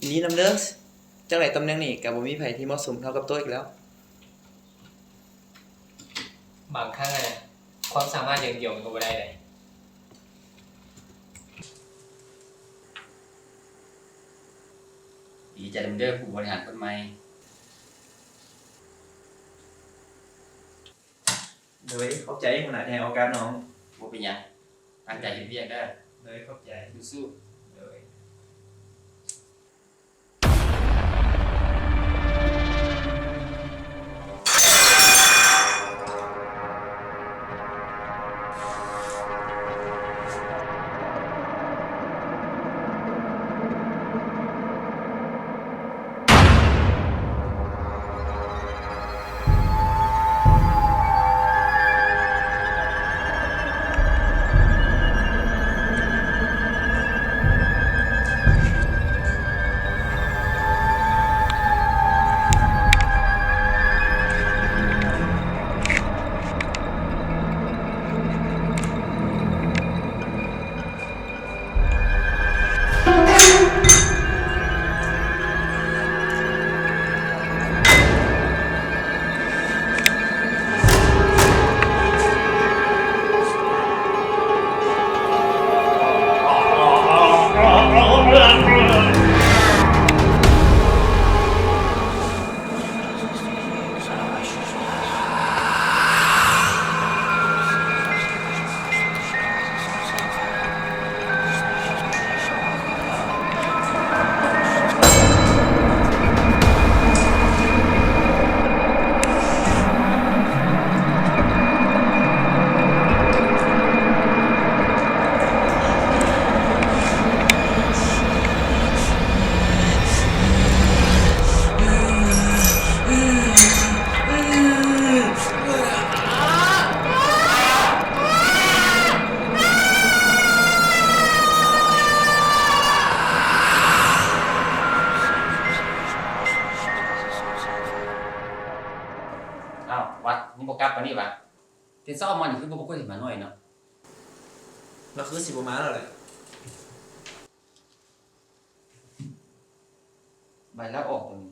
ຍິນດີນຳເດີ. ຈັ່ງໃດຕຳແໜ່ງນີ້ກໍບໍ່ມີໃຜທີ່ເໝາະສົມເທົ່າກັບໂຕ້ອີກແລ້ວ. ບາງຄັ້ງນະ ຄວາມສາມາດຢ່າງດຽວມັນກໍບໍ່ໄດ້ເດ. ດີໃຈນຳເດີ ຜູ້ບໍລິຫານຄົນໃໝ່. ໂດຍ ຂອບໃຈຫົວໜ້າທີ່ໃຫ້ໂອກາດນ້ອງ. ບໍ່ເປັນຫຍັງ, ຕັ້ງໃຈເຮັດວຽກເດີ. ໂດຍ ຂອບໃຈ. ສູ້ໆ. ໂດຍ. ອ້າວ ວັດ ຍັງບໍ່ກັບປານນີ້ຫວາ? ແຕ່ເຊົ້າມານີ້ຄືບໍ່ຄ່ອຍເຫັນໝານ້ອຍເນາະ. ລາວຄືຊິບໍ່ມາແລ້ວແຫຼະ. ໃບລາອອກຕົວນີ້